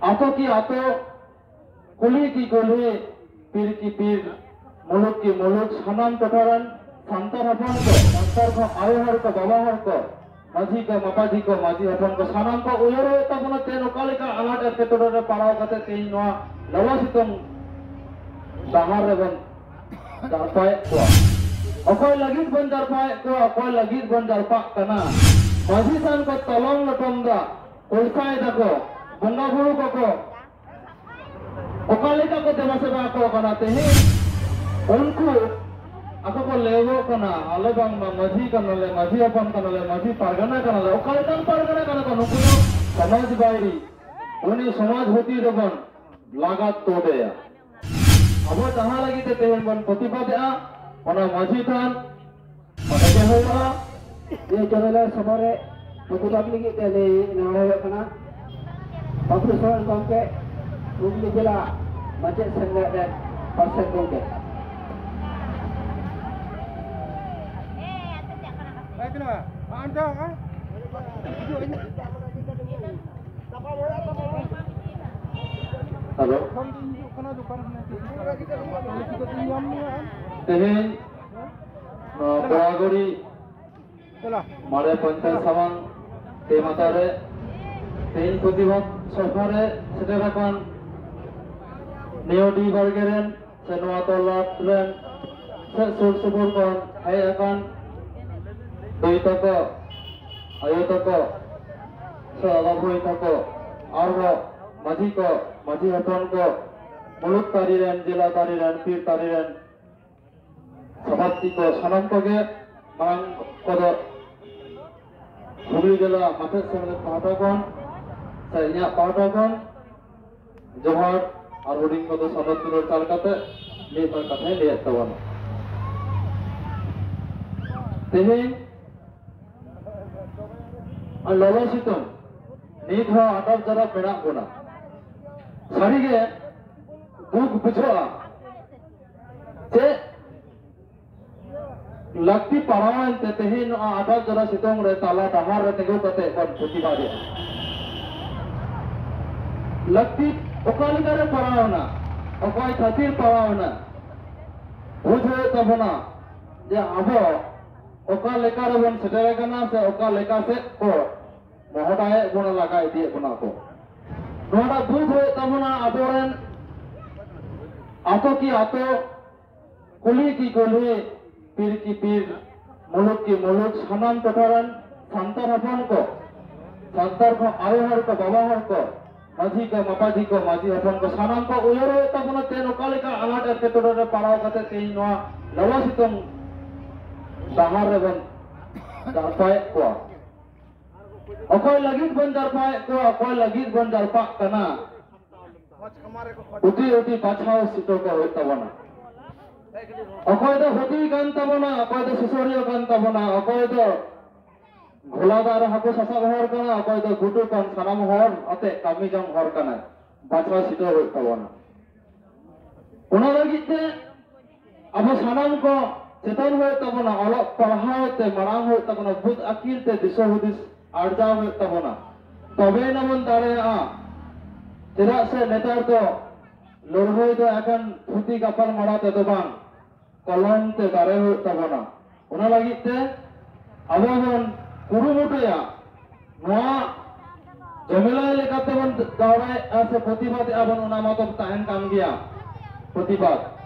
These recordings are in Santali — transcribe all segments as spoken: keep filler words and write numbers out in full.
ᱟᱛᱳ ᱠᱤ ᱟᱛᱳ, ᱠᱩᱞᱦᱤ ᱠᱤ ᱠᱩᱞᱦᱤ, ᱯᱤᱲ ᱠᱤ ᱯᱤᱲ, ᱢᱩᱞᱩᱠ ᱠᱤ ᱢᱩᱞᱩᱠ, ᱥᱟᱱᱟᱢ ᱴᱚᱴᱷᱟ ᱨᱮᱱ ᱥᱟᱱᱛᱟᱲ ᱦᱚᱯᱚᱱ ᱠᱚ, ᱥᱟᱱᱛᱟᱲ ᱠᱚ ᱟᱭᱳ ᱦᱚᱲ ᱠᱚ, ᱵᱟᱵᱟ ᱦᱚᱲ ᱠᱚ, ᱢᱟᱹᱡᱷᱤ ᱠᱚ, ᱢᱟᱯᱟᱡᱷᱤ ᱠᱚ, ᱢᱟᱹᱡᱷᱤ ᱦᱚᱯᱚᱱ ᱠᱚ, ᱥᱟᱱᱟᱢ ᱠᱚ ᱩᱭᱦᱟᱹᱨ ᱦᱩᱭᱩᱜ ᱛᱟᱵᱚᱱᱟ ᱛᱮ ᱚᱠᱟ ᱞᱮᱠᱟ ᱟᱱᱟᱴ ᱮᱴᱠᱮᱴᱚᱬᱮ ᱨᱮ ᱯᱟᱲᱟᱣ ᱠᱟᱛᱮ ᱛᱮᱦᱮᱧ ᱱᱚᱣᱟ ᱞᱚᱞᱚ ᱥᱤᱛᱩᱝ ᱰᱟᱦᱟᱨ ᱨᱮᱵᱚᱱ ᱡᱟᱨᱯᱟᱭᱮᱫ ᱠᱚᱣᱟ᱾ ᱚᱠᱚᱭ ᱞᱟᱹᱜᱤᱫ ᱵᱚᱱ ᱡᱟᱨᱯᱟᱭᱮᱫ ᱠᱚᱣᱟ, ᱚᱠᱚᱭ ᱞᱟᱹᱜᱤᱫ ᱵᱚᱱ ᱡᱟᱨᱯᱟᱜ ᱠᱟᱱᱟ? ᱢᱟᱹᱡᱷᱤ ᱛᱷᱟᱱ ᱠᱚ ᱛᱚᱞᱚᱝ ᱞᱚᱴᱚᱢ ᱫᱟ, ᱯᱚᱭᱥᱟᱭ ᱫᱟᱠᱚ, ᱵᱚᱸᱜᱟ ᱵᱩᱨᱩ ᱠᱚᱠᱚ ᱚᱠᱟ ᱞᱮᱠᱟ ᱠᱚ ᱫᱮᱵᱟ ᱥᱮᱵᱟ ᱟᱠᱚ ᱠᱟᱱᱟ ᱛᱮᱦᱮᱧ? ᱩᱱᱠᱩ ᱟᱠᱚ ᱠᱚ ᱞᱟᱹᱭᱚᱜᱚᱜ ᱠᱟᱱᱟ, "ᱟᱞᱮ ᱵᱟᱝᱢᱟ ᱢᱟᱹᱡᱷᱤ ᱠᱟᱱᱟᱞᱮ, ᱢᱟᱹᱡᱷᱤ ᱦᱚᱯᱚᱱ ᱠᱟᱱᱟᱞᱮ, ᱢᱟᱹᱡᱷᱤ ᱯᱟᱨᱜᱟᱱᱟ ᱠᱟᱱᱟᱞᱮ᱾" ᱚᱠᱟ ᱞᱮᱠᱟᱱ ᱯᱟᱨᱜᱟᱱᱟ ᱠᱟᱱᱟ ᱠᱚ? ᱱᱩᱠᱩ ᱫᱚ ᱥᱚᱢᱟᱡᱽ ᱵᱟᱹᱭᱨᱤ᱾ ᱩᱱᱤ ᱥᱚᱢᱟᱡᱽ ᱵᱷᱤᱛᱤᱨ ᱨᱮᱵᱚᱱ ᱞᱟᱜᱟ ᱛᱩᱫᱮᱭᱟ᱾ ᱟᱵᱚ ᱡᱟᱦᱟᱸ ᱞᱟᱹᱜᱤᱫ ᱛᱮ ᱛᱮᱦᱮᱧ ᱵᱚᱱ ᱯᱨᱚᱛᱤᱵᱟᱫᱮᱜᱼᱟ, ᱚᱱᱟ ᱢᱟᱹᱡᱷᱤ ᱛᱷᱟᱱ ᱚᱸᱰᱮ ᱜᱮ ᱦᱩᱭᱩᱜᱼᱟ᱾ ᱱᱤᱭᱟᱹ ᱡᱚᱢᱮᱞᱟ ᱥᱚᱵᱷᱟ ᱨᱮ ᱯᱨᱚᱛᱤᱵᱟᱫ ᱞᱟᱹᱜᱤᱫ ᱛᱮ ᱞᱟᱹᱭ ᱱᱮᱦᱚᱨ ᱦᱩᱭᱩᱜ ᱠᱟᱱᱟ, ᱵᱟᱹᱵᱽᱞᱩ ᱥᱚᱨᱮᱱ ᱜᱚᱢᱠᱮ, ᱦᱩᱜᱽᱞᱤ ᱡᱮᱞᱟ ᱢᱟᱪᱮᱫ ᱥᱮᱢᱞᱮᱫ ᱨᱮᱱ ᱯᱟᱨᱥᱮᱛ ᱜᱚᱢᱠᱮ᱾ ᱦᱮᱞᱳ᱾ ᱛᱮᱦᱮᱧ ᱱᱚᱣᱟ ᱵᱚᱲᱟᱜᱚᱲᱤ ᱢᱟᱨᱮ ᱯᱚᱧᱪᱟᱭᱮᱛ ᱥᱟᱢᱟᱝ ᱛᱮ ᱢᱟᱛᱟ ᱨᱮ ᱛᱮᱦᱮᱧ ᱯᱨᱚᱛᱤᱵᱟᱫ ᱥᱚᱵᱷᱟ ᱨᱮ ᱥᱮᱴᱮᱨ ᱟᱠᱟᱱ ᱱᱤᱭᱚᱰᱤ ᱵᱟᱲᱜᱮ ᱨᱮᱱ ᱥᱮ ᱱᱚᱣᱟ ᱴᱚᱞᱟ ᱨᱮᱱ ᱥᱮ ᱥᱩᱨ ᱥᱩᱯᱩᱨ ᱠᱷᱚᱱ ᱦᱮᱡ ᱟᱠᱟᱱ ᱫᱟᱹᱭ ᱛᱟᱠᱚ, ᱟᱭᱳ ᱛᱟᱠᱚ ᱥᱮ ᱫᱟᱫᱟ ᱵᱷᱟᱹᱭ ᱛᱟᱠᱚ, ᱟᱨᱦᱚᱸ ᱢᱟᱹᱡᱷᱤ ᱠᱚ, ᱢᱟᱹᱡᱷᱤ ᱦᱚᱯᱚᱱ ᱠᱚ, ᱢᱩᱞᱩᱠ ᱛᱟᱹᱨᱤ ᱨᱮᱱ, ᱡᱮᱞᱟ ᱛᱟᱹᱨᱤ ᱨᱮᱱ, ᱯᱤᱲ ᱛᱟᱹᱨᱤ ᱨᱮᱱ ᱥᱚᱵᱷᱟᱯᱚᱛᱤ ᱠᱚ, ᱥᱟᱱᱟᱢ ᱠᱚᱜᱮ ᱢᱟᱲᱟᱝ ᱠᱚᱫᱚ ᱦᱩᱜᱽᱞᱤ ᱡᱮᱞᱟ ᱢᱟᱪᱮᱫ ᱥᱮᱢᱞᱮᱫ ᱯᱟᱦᱴᱟ ᱠᱷᱚᱱ ᱥᱮ ᱤᱧᱟᱹᱜ ᱯᱟᱦᱴᱟ ᱠᱷᱚᱱ ᱡᱚᱦᱟᱨ ᱟᱨ ᱦᱩᱰᱤᱧ ᱠᱚᱫᱚ ᱥᱟᱫᱚᱨ ᱫᱩᱞᱟᱹᱲ ᱪᱟᱞ ᱠᱟᱛᱮ ᱢᱤᱫ ᱵᱟᱨ ᱠᱟᱛᱷᱟᱧ ᱞᱟᱹᱭᱮᱫ ᱛᱟᱵᱚᱱᱟ᱾ ᱛᱮᱦᱮᱧ ᱟᱨ ᱞᱚᱞᱚ ᱥᱤᱛᱩᱝ ᱱᱤᱛ ᱦᱚᱸ ᱟᱴᱟᱯ ᱡᱟᱨᱟᱯ ᱢᱮᱱᱟᱜ ᱵᱚᱱᱟ᱾ ᱥᱟᱹᱨᱤᱜᱮ ᱫᱩᱠ ᱵᱩᱡᱷᱟᱹᱜᱼᱟ᱾ ᱪᱮᱫ ᱞᱟᱹᱠᱛᱤ ᱯᱟᱲᱟᱣᱮᱱ ᱛᱮ ᱛᱮᱦᱮᱧ ᱱᱚᱣᱟ ᱟᱴᱟᱯ ᱡᱟᱨᱟ ᱥᱤᱛᱩᱝ ᱨᱮ ᱛᱟᱞᱟ ᱰᱟᱦᱟᱨ ᱨᱮ ᱛᱤᱸᱜᱩ ᱠᱟᱛᱮ ᱵᱚᱱ ᱯᱨᱚᱛᱤᱵᱟᱫᱮᱜᱼᱟ? ᱞᱟᱹᱠᱛᱤ ᱚᱠᱟ ᱞᱮᱠᱟᱨᱮ ᱯᱟᱲᱟᱣ ᱮᱱᱟ, ᱚᱠᱚᱭ ᱠᱷᱟᱹᱛᱤᱨ ᱯᱟᱲᱟᱣ ᱮᱱᱟ, ᱵᱩᱡᱽ ᱦᱩᱭᱩᱜ ᱛᱟᱵᱚᱱᱟ ᱡᱮ ᱟᱵᱚ ᱚᱠᱟ ᱞᱮᱠᱟ ᱨᱮᱵᱚᱱ ᱥᱮᱴᱮᱨ ᱟᱠᱟᱱᱟ ᱥᱮ ᱚᱠᱟ ᱞᱮᱠᱟ ᱥᱮᱫ ᱠᱚ ᱢᱚᱦᱰᱟᱭᱮᱫ ᱵᱚᱱᱟ, ᱞᱟᱜᱟ ᱤᱫᱤᱭᱮᱫ ᱵᱚᱱᱟ ᱠᱚ᱾ ᱱᱚᱣᱟ ᱵᱩᱡᱽ ᱦᱩᱭᱩᱜ ᱛᱟᱵᱚᱱᱟ ᱟᱵᱚᱨᱮᱱ ᱟᱛᱳ ᱠᱤ ᱟᱛᱳ, ᱠᱩᱞᱦᱤ ᱠᱤ ᱠᱩᱞᱦᱤ, ᱯᱤᱲ ᱠᱤ ᱯᱤᱲ, ᱢᱩᱞᱩᱠ ᱠᱤ ᱢᱩᱞᱩᱠ, ᱥᱟᱱᱟᱢ ᱴᱚᱴᱷᱟ ᱨᱮᱱ ᱥᱟᱱᱛᱟᱲ ᱦᱚᱯᱚᱱ ᱠᱚ, ᱥᱟᱱᱛᱟᱲ ᱠᱚ ᱟᱭᱳ ᱦᱚᱲ ᱠᱚ, ᱵᱟᱵᱟ ᱦᱚᱲ ᱠᱚ, ᱢᱟᱹᱡᱷᱤ ᱠᱚ, ᱢᱟᱯᱟᱡᱷᱤ ᱠᱚ, ᱢᱟᱹᱡᱷᱤ ᱦᱚᱯᱚᱱ ᱠᱚ, ᱥᱟᱱᱟᱢ ᱠᱚ ᱩᱭᱦᱟᱹᱨ ᱦᱩᱭᱩᱜ ᱛᱟᱵᱚᱱᱟ ᱛᱮ ᱚᱠᱟ ᱞᱮᱠᱟ ᱟᱱᱟᱴ ᱮᱴᱠᱮᱴᱚᱬᱮ ᱨᱮ ᱯᱟᱲᱟᱣ ᱠᱟᱛᱮ ᱛᱮᱦᱮᱧ ᱱᱚᱣᱟ ᱞᱚᱞᱚ ᱥᱤᱛᱩᱝ ᱰᱟᱦᱟᱨ ᱨᱮᱵᱚᱱ ᱡᱟᱨᱯᱟᱭᱮᱫ ᱠᱚᱣᱟ᱾ ᱚᱠᱚᱭ ᱞᱟᱹᱜᱤᱫ ᱵᱚᱱ ᱡᱟᱨᱯᱟᱭᱮᱫ ᱠᱚᱣᱟ, ᱚᱠᱚᱭ ᱞᱟᱹᱜᱤᱫ ᱵᱚᱱ ᱡᱟᱨᱯᱟᱜ ᱠᱟᱱᱟ, ᱩᱛᱤ ᱩᱛᱤ ᱵᱟᱪᱷᱟᱣ ᱥᱤᱴᱚ ᱠᱚ ᱦᱩᱭᱩᱜ ᱛᱟᱵᱚᱱᱟ᱾ ᱚᱠᱚᱭ ᱫᱚ ᱦᱩᱫᱤ ᱠᱟᱱ ᱛᱟᱵᱚᱱᱟ, ᱚᱠᱚᱭ ᱫᱚ ᱥᱩᱥᱟᱹᱨᱤᱭᱟᱹ ᱠᱟᱱ ᱛᱟᱵᱚᱱᱟ, ᱚᱠᱚᱭ ᱫᱚ ᱜᱷᱳᱞᱟ ᱫᱟᱜ ᱨᱮ ᱦᱟᱹᱠᱩ ᱥᱟᱥᱟᱵ ᱦᱚᱲ ᱠᱟᱱᱟ, ᱚᱠᱚᱭ ᱫᱚ ᱜᱩᱰᱩ ᱠᱟᱱ, ᱥᱟᱱᱟᱢ ᱦᱚᱲ ᱟᱛᱮ ᱠᱟᱹᱢᱤ ᱡᱚᱝ ᱦᱚᱲ ᱠᱟᱱᱟᱭ᱾ ᱵᱟᱪᱷᱟᱣ ᱥᱤᱴᱚ ᱦᱩᱭᱩᱜ ᱛᱟᱵᱚᱱᱟ᱾ ᱚᱱᱟ ᱞᱟᱹᱜᱤᱫ ᱛᱮ ᱟᱵᱚ ᱥᱟᱱᱟᱢ ᱠᱚ ᱪᱮᱛᱚᱱ ᱦᱩᱭᱩᱜ ᱛᱟᱵᱚᱱᱟ, ᱚᱞᱚᱜ ᱯᱟᱲᱦᱟᱣ ᱛᱮ ᱢᱟᱲᱟᱝ ᱦᱩᱭᱩᱜ ᱛᱟᱵᱚᱱᱟ, ᱵᱩᱫ ᱟᱹᱠᱤᱞ ᱛᱮ ᱫᱤᱥᱟᱹ ᱦᱩᱫᱤᱥ ᱟᱨᱡᱟᱣ ᱦᱩᱭᱩᱜ ᱛᱟᱵᱚᱱᱟ, ᱛᱚᱵᱮ ᱮᱱᱟ ᱵᱚᱱ ᱫᱟᱲᱮᱭᱟᱜᱼᱟ᱾ ᱪᱮᱫᱟᱜ ᱥᱮ ᱱᱮᱛᱟᱨ ᱫᱚ ᱞᱟᱹᱲᱦᱟᱹᱭ ᱫᱚ ᱮᱠᱷᱮᱱ ᱛᱷᱩᱛᱤ ᱜᱟᱯᱟᱞ ᱢᱟᱨᱟᱣ ᱛᱮᱫᱚ ᱵᱟᱝ, ᱠᱚᱞᱚᱢ ᱛᱮ ᱫᱟᱲᱮ ᱦᱩᱭᱩᱜ ᱛᱟᱵᱚᱱᱟ᱾ ᱚᱱᱟ ᱞᱟᱹᱜᱤᱫ ᱛᱮ ᱟᱵᱚ ᱵᱚᱱ ᱠᱩᱨᱩᱢᱩᱴᱩᱭᱟ, ᱱᱚᱣᱟ ᱡᱚᱢᱮᱞᱟᱭ ᱞᱮᱠᱟᱛᱮ ᱵᱚᱱ ᱫᱟᱣᱲᱟᱭᱮᱫᱼᱟ ᱥᱮ ᱯᱨᱚᱛᱤᱵᱟᱫᱮᱫᱼᱟ ᱵᱚᱱ, ᱚᱱᱟ ᱢᱟᱛᱚ ᱛᱟᱦᱮᱱ ᱠᱟᱱ ᱜᱮᱭᱟ ᱯᱨᱚᱛᱤᱵᱟᱫ᱾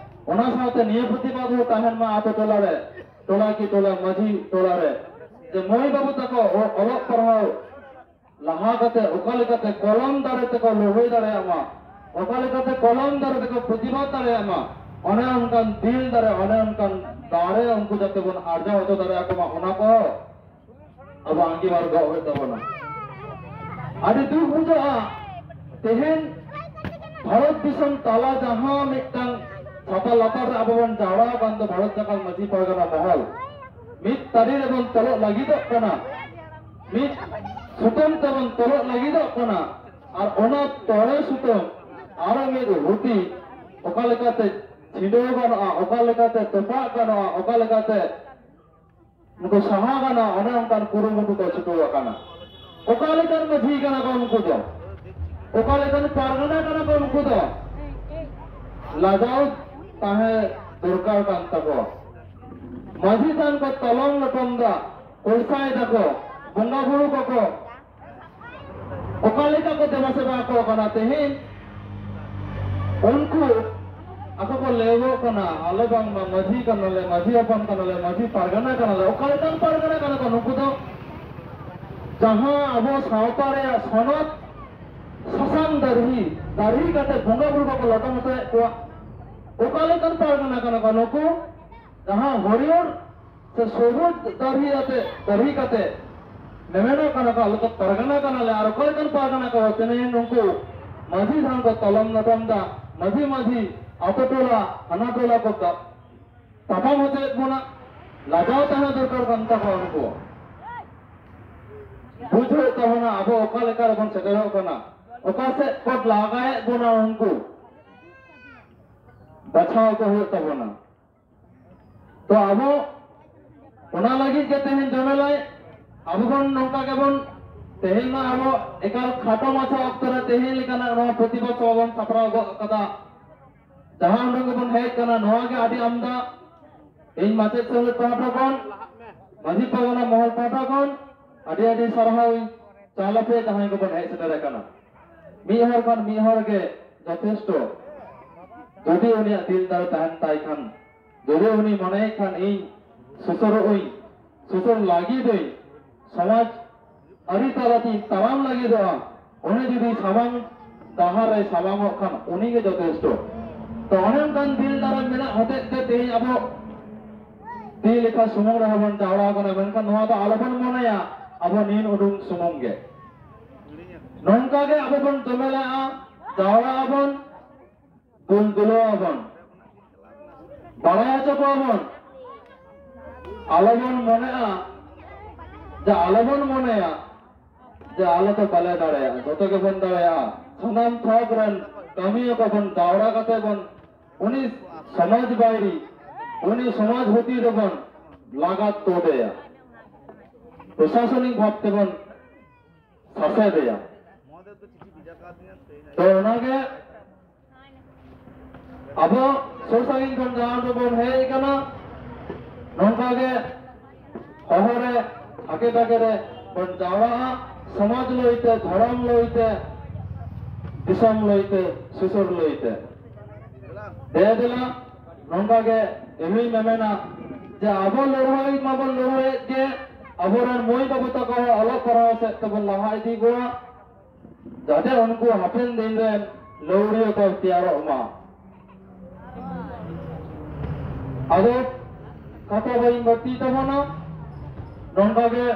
ᱚᱱᱟ ᱥᱟᱶᱛᱮ ᱱᱤᱭᱟᱹ ᱯᱨᱚᱛᱤᱵᱟᱫ ᱦᱚᱸ ᱛᱟᱦᱮᱱ ᱢᱟ ᱟᱛᱳ ᱴᱚᱞᱟ ᱨᱮ, ᱴᱚᱞᱟ ᱠᱤ ᱴᱚᱞᱟ, ᱢᱟᱹᱡᱷᱤ ᱴᱚᱞᱟ ᱨᱮ, ᱡᱮ ᱢᱟᱹᱭ ᱵᱟᱹᱵᱩ ᱛᱟᱠᱚ ᱚ-, ᱚᱞᱚᱜ ᱯᱟᱲᱦᱟᱣ ᱞᱟᱦᱟ ᱠᱟᱛᱮ ᱚᱠᱟ ᱞᱮᱠᱟᱛᱮ ᱠᱚᱞᱚᱢ ᱫᱟᱲᱮ ᱛᱮᱠᱚ ᱞᱟᱹᱲᱦᱟᱹᱭ ᱫᱟᱲᱮᱭᱟᱜ ᱢᱟ, ᱚᱠᱟ ᱞᱮᱠᱟᱛᱮ ᱠᱚᱞᱚᱢ ᱫᱟᱲᱮ ᱛᱮᱠᱚ ᱯᱨᱚᱛᱤᱵᱟᱫ ᱫᱟᱲᱮᱭᱟᱜ ᱢᱟ, ᱚᱱᱮ ᱚᱱᱠᱟᱱ ᱫᱤᱞ ᱫᱟᱲᱮ, ᱚᱱᱮ ᱚᱱᱠᱟᱱ ᱫᱟᱲᱮ ᱩᱱᱠᱩ ᱡᱟᱛᱮ ᱵᱚᱱ ᱟᱨᱡᱟᱣ ᱦᱚᱪᱚ ᱫᱟᱲᱮᱭᱟᱠᱚ ᱢᱟ, ᱚᱱᱟ ᱠᱚ ᱟᱵᱚ ᱟᱸᱜᱤᱵᱷᱟᱨ ᱫᱚᱦᱚ ᱦᱩᱭᱩᱜ ᱛᱟᱵᱚᱱᱟ᱾ ᱟᱹᱰᱤ ᱫᱩᱠ ᱵᱩᱡᱷᱟᱹᱜᱼᱟ, ᱛᱮᱦᱮᱧ ᱵᱷᱟᱨᱚᱛ ᱫᱤᱥᱚᱢ ᱛᱟᱞᱟ ᱡᱟᱦᱟᱸ ᱢᱤᱫᱴᱟᱝ ᱪᱷᱟᱛᱟ ᱞᱟᱛᱟᱨ ᱨᱮ ᱟᱵᱚ ᱵᱚᱱ ᱡᱟᱣᱨᱟ ᱟᱠᱟᱱ ᱫᱚ ᱵᱷᱟᱨᱚᱛ ᱡᱟᱠᱟᱛ ᱢᱟᱹᱡᱷᱤ ᱯᱟᱨᱜᱟᱱᱟ ᱢᱚᱦᱚᱞ, ᱢᱤᱫ ᱛᱟᱹᱨᱤ ᱨᱮᱵᱚᱱ ᱛᱚᱞᱚᱜ ᱞᱟᱹᱜᱤᱫᱚᱜ ᱠᱟᱱᱟ, ᱢᱤᱫ ᱥᱩᱛᱟᱹᱢ ᱛᱮᱵᱚᱱ ᱛᱚᱞᱚᱜ ᱞᱟᱹᱜᱤᱫᱚᱜ ᱠᱟᱱᱟ᱾ ᱟᱨ ᱚᱱᱟ ᱛᱚᱲᱮ ᱥᱩᱛᱟᱹᱢ ᱟᱨᱚ ᱢᱤᱫ ᱦᱩᱛᱤ ᱚᱠᱟ ᱞᱮᱠᱟᱛᱮ ᱪᱷᱤᱸᱰᱟᱹᱣ ᱜᱟᱱᱚᱜᱼᱟ, ᱚᱠᱟ ᱞᱮᱠᱟᱛᱮ ᱛᱚᱯᱟᱜ ᱜᱟᱱᱚᱜᱼᱟ, ᱚᱠᱟ ᱞᱮᱠᱟᱛᱮ ᱱᱩᱠᱩ ᱥᱟᱦᱟ ᱜᱟᱱᱚᱜᱼᱟ, ᱚᱱᱮ ᱚᱱᱠᱟᱱ ᱠᱩᱨᱩᱢᱩᱴᱩ ᱠᱚ ᱪᱷᱩᱴᱟᱹᱣ ᱟᱠᱟᱱᱟ᱾ ᱚᱠᱟ ᱞᱮᱠᱟᱱ ᱢᱟᱹᱡᱷᱤ ᱠᱟᱱᱟ ᱠᱚ ᱩᱱᱠᱩ ᱫᱚ? ᱚᱠᱟ ᱞᱮᱠᱟᱱ ᱯᱟᱨᱜᱟᱱᱟ ᱠᱟᱱᱟ ᱠᱚ ᱩᱱᱠᱩ ᱫᱚ? ᱞᱟᱡᱟᱣ ᱛᱟᱦᱮᱸ ᱫᱚᱨᱠᱟᱨ ᱠᱟᱱ ᱛᱟᱠᱚᱣᱟ᱾ ᱢᱟᱹᱡᱷᱤ ᱛᱷᱟᱱ ᱠᱚ ᱛᱚᱞᱚᱢ ᱞᱚᱴᱚᱢ ᱫᱟ, ᱯᱚᱭᱥᱟᱭ ᱫᱟᱠᱚ, ᱵᱚᱸᱜᱟ ᱵᱩᱨᱩ ᱠᱚᱠᱚ ᱚᱠᱟ ᱞᱮᱠᱟ ᱠᱚ ᱫᱮᱵᱟ ᱥᱮᱵᱟ ᱟᱠᱚ ᱠᱟᱱᱟ ᱛᱮᱦᱮᱧ? ᱩᱱᱠᱩ ᱟᱠᱚ ᱠᱚ ᱞᱟᱹᱭᱚᱜ ᱠᱟᱱᱟ, "ᱟᱞᱮ ᱵᱟᱝᱢᱟ ᱢᱟᱹᱡᱷᱤ ᱠᱟᱱᱟᱞᱮ, ᱢᱟᱹᱡᱷᱤ ᱦᱚᱯᱚᱱ ᱠᱟᱱᱟᱞᱮ, ᱢᱟᱹᱡᱷᱤ ᱯᱟᱨᱜᱟᱱᱟ ᱠᱟᱱᱟᱞᱮ᱾" ᱚᱠᱟ ᱞᱮᱠᱟᱱ ᱯᱟᱨᱜᱟᱱᱟ ᱠᱟᱱᱟ ᱠᱚ ᱱᱩᱠᱩ ᱫᱚ? ᱡᱟᱦᱟᱸ ᱟᱵᱚ ᱥᱟᱶᱛᱟ ᱨᱮᱭᱟᱜ ᱥᱚᱱᱚᱛ ᱥᱟᱥᱟᱝ ᱫᱟᱨᱦᱤ, ᱫᱟᱨᱦᱤ ᱠᱟᱛᱮ ᱵᱚᱸᱜᱟ ᱵᱩᱨᱩ ᱠᱚᱠᱚ ᱞᱚᱴᱚᱢ ᱦᱚᱪᱚᱭᱮᱫ ᱠᱚᱣᱟ᱾ ᱚᱠᱟ ᱞᱮᱠᱟᱱ ᱯᱟᱨᱜᱟᱱᱟ ᱠᱟᱱᱟ ᱠᱚ ᱱᱩᱠᱩ? ᱡᱟᱦᱟᱸ ᱦᱚᱨᱤᱭᱚᱨ ᱥᱮ ᱥᱚᱵᱩᱡ ᱫᱟᱨᱦᱤ ᱟᱛᱮ, ᱫᱟᱨᱦᱤ ᱠᱟᱛᱮ ᱢᱮᱢᱮᱱᱚᱜ ᱠᱟᱱᱟ ᱠᱚ, "ᱟᱞᱮ ᱫᱚ ᱯᱟᱨᱜᱟᱱᱟ ᱠᱟᱱᱟᱞᱮ", ᱟᱨ ᱚᱠᱟ ᱞᱮᱠᱟᱱ ᱯᱟᱨᱜᱟᱱᱟ ᱠᱚ? ᱛᱮᱦᱮᱧ ᱱᱩᱠᱩ ᱢᱟᱹᱡᱷᱤ ᱛᱷᱟᱱ ᱠᱚ ᱛᱚᱞᱚᱢ ᱞᱚᱴᱚᱢ ᱫᱟ, ᱢᱟᱹᱡᱷᱤ ᱢᱟᱹᱡᱷᱤ ᱟᱛᱳ ᱴᱚᱞᱟ ᱦᱟᱱᱟ ᱴᱚᱞᱟ ᱠᱚ ᱛᱟ-, ᱛᱟᱯᱟᱢ ᱦᱚᱪᱚᱭᱮᱫ ᱵᱚᱱᱟ᱾ ᱞᱟᱡᱟᱣ ᱛᱟᱦᱮᱸ ᱫᱚᱨᱠᱟᱨ ᱠᱟᱱ ᱛᱟᱠᱚᱣᱟ ᱩᱱᱠᱩ᱾ ᱵᱩᱡᱽ ᱦᱩᱭᱩᱜ ᱛᱟᱵᱚᱱᱟ ᱟᱵᱚ ᱚᱠᱟ ᱞᱮᱠᱟ ᱨᱮᱵᱚᱱ ᱥᱮᱴᱮᱨᱚᱜ ᱠᱟᱱᱟ, ᱚᱠᱟ ᱥᱮᱫ ᱠᱚ ᱞᱟᱜᱟᱭᱮᱫ ᱵᱚᱱᱟ ᱩᱱᱠᱩ᱾ ᱵᱟᱪᱷᱟᱣ ᱠᱚ ᱦᱩᱭᱩᱜ ᱛᱟᱵᱚᱱᱟ᱾ ᱛᱚ ᱟᱵᱚ ᱚᱱᱟ ᱞᱟᱹᱜᱤᱫ ᱜᱮ ᱛᱮᱦᱮᱧ ᱡᱚᱢᱮᱞᱟᱭ ᱟᱵᱚ ᱵᱚᱱ ᱱᱚᱝᱠᱟ ᱜᱮᱵᱚᱱ, ᱛᱮᱦᱮᱧ ᱢᱟ ᱟᱵᱚ ᱮᱠᱟᱞ ᱠᱷᱟᱴᱚ ᱢᱟᱪᱷᱟ ᱚᱠᱛᱚ ᱨᱮ ᱛᱮᱦᱮᱧ ᱞᱮᱠᱟᱱᱟᱜ ᱱᱚᱣᱟ ᱯᱨᱚᱛᱤᱵᱟᱫ ᱥᱚᱵᱷᱟ ᱵᱚᱱ ᱥᱟᱯᱲᱟᱣ ᱜᱚᱫ ᱠᱟᱫᱟ᱾ ᱡᱟᱦᱟᱸ ᱩᱰᱩᱝ ᱜᱮᱵᱚᱱ ᱦᱮᱡ ᱠᱟᱱᱟ, ᱱᱚᱣᱟ ᱜᱮ ᱟᱹᱰᱤ ᱟᱢᱫᱟ᱾ ᱤᱧ ᱢᱟᱪᱮᱫ ᱥᱮᱢᱞᱮᱫ ᱯᱟᱦᱴᱟ ᱠᱷᱚᱱ, ᱢᱟᱹᱡᱷᱤ ᱯᱟᱨᱜᱟᱱᱟ ᱢᱚᱦᱚᱞ ᱯᱟᱦᱴᱟ ᱠᱷᱚᱱ ᱟᱹᱰᱤ ᱟᱹᱰᱤ ᱥᱟᱨᱦᱟᱣ ᱤᱧ ᱪᱟᱞ ᱟᱯᱮ ᱡᱟᱦᱟᱸᱭ ᱠᱚᱵᱚᱱ ᱦᱮᱡ ᱥᱮᱴᱮᱨ ᱟᱠᱟᱱᱟ᱾ ᱢᱤᱫ ᱦᱚᱲ ᱠᱷᱟᱱ ᱢᱤᱫ ᱦᱚᱲ ᱜᱮ ᱡᱚᱛᱷᱮᱥᱴᱚ᱾ ᱡᱩᱫᱤ ᱩᱱᱤᱭᱟᱜ ᱫᱤᱞ ᱫᱟᱲᱮ ᱛᱟᱦᱮᱱ ᱛᱟᱭ ᱠᱷᱟᱱ, ᱡᱩᱫᱤ ᱩᱱᱤ ᱢᱚᱱᱮᱭᱮᱫ ᱠᱷᱟᱱ ᱤᱧ ᱥᱩᱥᱟᱹᱨᱚᱜ ᱟᱹᱧ, ᱥᱩᱥᱟᱹᱨ ᱞᱟᱹᱜᱤᱫ ᱟᱹᱧ, ᱥᱚᱢᱟᱡᱽ ᱟᱹᱨᱤ ᱛᱟᱞᱟᱛᱤᱧ ᱛᱟᱲᱟᱢ ᱞᱟᱹᱜᱤᱫᱚᱜᱼᱟ, ᱩᱱᱤ ᱡᱩᱫᱤ ᱥᱟᱢᱟᱝ ᱰᱟᱦᱟᱨ ᱨᱮ ᱥᱟᱢᱟᱝᱚᱜ ᱠᱷᱟᱱ ᱩᱱᱤ ᱜᱮ ᱡᱚᱛᱷᱮᱥᱴᱚ᱾ ᱛᱚ ᱚᱱᱮ ᱚᱱᱠᱟᱱ ᱫᱤᱞ ᱫᱟᱲᱮ ᱢᱮᱱᱟᱜ ᱦᱚᱛᱮᱡ ᱛᱮ ᱛᱮᱦᱮᱧ ᱟᱵᱚ ᱛᱤ ᱞᱮᱠᱷᱟ ᱥᱩᱢᱩᱝ ᱨᱮᱦᱚᱸ ᱵᱚᱱ ᱡᱟᱣᱨᱟ ᱟᱠᱟᱱᱟ, ᱢᱮᱱᱠᱷᱟᱱ ᱱᱚᱣᱟ ᱫᱚ ᱟᱞᱚᱵᱚᱱ ᱢᱚᱱᱮᱭᱟ ᱟᱵᱚ ᱱᱤᱱ ᱩᱰᱩᱝ ᱥᱩᱢᱩᱝ ᱜᱮ᱾ ᱱᱚᱝᱠᱟ ᱜᱮ ᱟᱵᱚ ᱵᱚᱱ ᱡᱚᱢᱮᱞᱟᱜᱼᱟ, ᱡᱟᱣᱨᱟᱜ ᱟᱵᱚᱱ, ᱫᱩᱞ ᱫᱩᱞᱟᱹᱣ ᱟᱵᱚᱱ, ᱵᱟᱲᱟᱭ ᱦᱚᱪᱚ ᱠᱚᱣᱟ ᱵᱚᱱ᱾ ᱟᱞᱚᱵᱚᱱ ᱢᱚᱱᱮᱜᱼᱟ ᱡᱮ, ᱟᱞᱚᱵᱚᱱ ᱢᱚᱱᱮᱭᱟ ᱡᱮ ᱟᱞᱮ ᱫᱚ ᱵᱟᱞᱮ ᱫᱟᱲᱮᱭᱟᱜᱼᱟ, ᱡᱚᱛᱚ ᱜᱮᱵᱚᱱ ᱫᱟᱲᱮᱭᱟᱜᱼᱟ᱾ ᱥᱟᱱᱟᱢ ᱛᱷᱚᱠ ᱨᱮᱱ ᱠᱟᱹᱢᱤᱭᱟᱹ ᱠᱚᱵᱚᱱ ᱡᱟᱣᱨᱟ ᱠᱟᱛᱮ ᱵᱚᱱ ᱩᱱᱤ ᱥᱚᱢᱟᱡᱽ ᱵᱟᱹᱭᱨᱤ, ᱩᱱᱤ ᱥᱚᱢᱟᱡᱽ ᱦᱩᱛᱤ ᱫᱚᱵᱚᱱ ᱞᱟᱜᱟ ᱛᱳᱫᱮᱭᱟ, ᱯᱨᱚᱥᱟᱥᱚᱱᱤᱠ ᱵᱷᱟᱵ ᱛᱮᱵᱚᱱ ᱥᱟᱥᱮᱛᱮᱭᱟ᱾ ᱛᱚ ᱚᱱᱟᱜᱮ ᱟᱵᱚ ᱥᱩᱨ ᱥᱟᱺᱜᱤᱧ ᱠᱷᱚᱱ ᱡᱟᱦᱟᱸ ᱫᱚᱵᱚᱱ ᱦᱮᱡ ᱟᱠᱟᱱᱟ, ᱱᱚᱝᱠᱟ ᱜᱮ ᱦᱚᱦᱚ ᱨᱮ, ᱟᱠᱮ ᱰᱟᱠᱮ ᱨᱮ ᱵᱚᱱ ᱡᱟᱣᱨᱟᱜᱼᱟ, ᱥᱚᱢᱟᱡᱽ ᱞᱟᱹᱭᱛᱮ, ᱫᱷᱚᱨᱚᱢ ᱞᱟᱹᱭᱛᱮ, ᱫᱤᱥᱚᱢ ᱞᱟᱹᱭᱛᱮ, ᱥᱩᱥᱟᱹᱨ ᱞᱟᱹᱭᱛᱮ᱾ ᱫᱮ ᱫᱮᱞᱟ, ᱱᱚᱝᱠᱟ ᱜᱮ ᱤᱧᱤᱧ ᱢᱮᱢᱮᱱᱟ ᱡᱮ ᱟᱵᱚ ᱞᱟᱹᱲᱦᱟᱹᱭ ᱢᱟᱵᱚᱱ ᱞᱟᱹᱲᱦᱟᱹᱭᱮᱫ ᱜᱮ, ᱟᱵᱚᱨᱮᱱ ᱢᱟᱹᱭ ᱵᱟᱹᱵᱩ ᱛᱟᱠᱚ ᱦᱚᱸ ᱚᱞᱚᱜ ᱯᱟᱲᱦᱟᱣ ᱥᱮᱫ ᱛᱮᱵᱚᱱ ᱞᱟᱦᱟ ᱤᱫᱤ ᱠᱚᱣᱟ᱾ ᱡᱟᱛᱮ ᱩᱱᱠᱩ ᱦᱟᱯᱮᱱ ᱫᱤᱱ ᱨᱮᱱ ᱞᱟᱹᱣᱲᱤᱭᱟᱹ ᱠᱚ ᱛᱮᱭᱟᱨᱚᱜ ᱢᱟ᱾ ᱟᱫᱚ ᱠᱟᱛᱷᱟ ᱵᱟᱹᱧ ᱵᱟᱹᱲᱛᱤ ᱛᱟᱵᱚᱱᱟ, ᱱᱚᱝᱠᱟ ᱜᱮ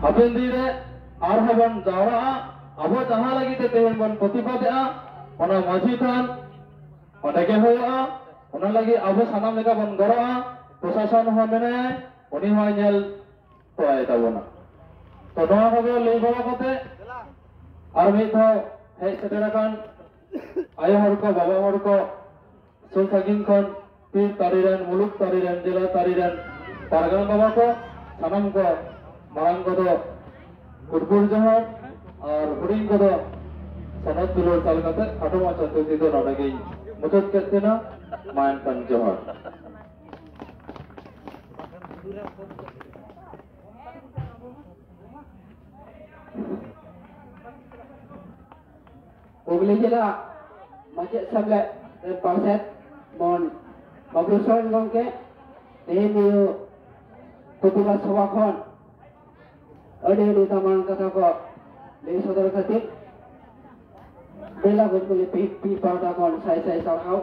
ᱦᱟᱯᱮᱱ ᱫᱤᱱ ᱨᱮ ᱟᱨᱦᱚᱸ ᱵᱚᱱ ᱡᱟᱣᱨᱟᱜᱼᱟ᱾ ᱟᱵᱚ ᱡᱟᱦᱟᱸ ᱞᱟᱹᱜᱤᱫ ᱛᱮ ᱛᱮᱦᱮᱧ ᱵᱚᱱ ᱯᱨᱚᱛᱤᱵᱟᱫᱮᱜᱼᱟ, ᱚᱱᱟ ᱢᱟᱹᱡᱷᱤ ᱛᱷᱟᱱ ᱚᱸᱰᱮ ᱜᱮ ᱦᱩᱭᱩᱜᱼᱟ᱾ ᱚᱱᱟ ᱞᱟᱹᱜᱤᱫ ᱟᱵᱚ ᱥᱟᱱᱟᱢ ᱞᱮᱠᱟ ᱵᱚᱱ ᱜᱚᱲᱚᱜᱼᱟ᱾ ᱯᱨᱚᱥᱟᱥᱚᱱ ᱦᱚᱸ ᱢᱮᱱᱟᱭᱟ, ᱩᱱᱤ ᱦᱚᱸᱭ ᱧᱮᱞ ᱛᱚᱨᱟᱭ ᱛᱟᱵᱚᱱᱟ᱾ ᱛᱚ ᱱᱚᱣᱟ ᱠᱚᱜᱮ ᱞᱟᱹᱭ ᱵᱟᱲᱟ ᱠᱟᱛᱮ ᱟᱨ ᱢᱤᱫ ᱫᱷᱟᱣ ᱦᱮᱡ ᱥᱮᱴᱮᱨ ᱟᱠᱟᱱ ᱟᱭᱳ ᱦᱚᱲ ᱠᱚ, ᱵᱟᱵᱟ ᱦᱚᱲ ᱠᱚ, ᱥᱩᱨ ᱥᱟᱺᱜᱤᱧ ᱠᱷᱚᱱ ᱯᱤᱲ ᱛᱟᱹᱨᱤ ᱨᱮᱱ, ᱢᱩᱞᱩᱠ ᱛᱟᱹᱨᱤ ᱨᱮᱱ, ᱡᱮᱞᱟ ᱛᱟᱹᱨᱤ ᱨᱮᱱ ᱯᱟᱨᱜᱟᱱᱟ ᱵᱟᱵᱟ ᱠᱚ, ᱥᱟᱱᱟᱢ ᱠᱚ ᱢᱟᱨᱟᱝ ᱠᱚᱫᱚ ᱜᱩᱰ ᱜᱩᱰ ᱡᱚᱦᱟᱨ ᱟᱨ ᱦᱩᱰᱤᱧ ᱠᱚᱫᱚ ᱥᱚᱱᱚᱛ ᱫᱩᱞᱟᱹᱲ ᱪᱟᱞ ᱠᱟᱛᱮ ᱠᱷᱟᱴᱚ ᱢᱟᱪᱷᱟ ᱛᱷᱩᱛᱤ ᱫᱚ ᱱᱚᱰᱮ ᱜᱤᱧ ᱢᱩᱪᱟᱹᱫ ᱠᱮᱫ ᱛᱮᱱᱟ᱾ ᱢᱟ ᱮᱱᱠᱷᱟᱱ ᱡᱚᱦᱟᱨ᱾ ᱦᱩᱜᱽᱞᱤ ᱡᱮᱞᱟ ᱢᱟᱪᱮᱫ ᱥᱮᱢᱞᱮᱫ ᱨᱮᱱ ᱯᱟᱨᱥᱮᱛ ᱢᱚᱱ ᱵᱟᱵᱞᱩ ᱥᱚᱨᱮᱱ ᱜᱚᱢᱠᱮ ᱛᱮᱦᱮᱧ ᱱᱤᱭᱟᱹ ᱯᱨᱚᱛᱤᱵᱟᱫ ᱥᱚᱵᱷᱟ ᱠᱷᱚᱱ ᱟᱹᱰᱤ ᱟᱹᱰᱤ ᱫᱟᱢᱟᱱ ᱠᱟᱛᱷᱟ ᱠᱚ ᱞᱟᱹᱭ ᱥᱚᱫᱚᱨ ᱠᱷᱟᱹᱛᱤᱨ ᱵᱮᱞᱟ ᱜᱚᱢᱠᱮ ᱯᱤ ᱯᱤ ᱯᱟᱦᱴᱟ ᱠᱷᱚᱱ ᱥᱟᱭ ᱥᱟᱭ ᱥᱟᱨᱦᱟᱣ᱾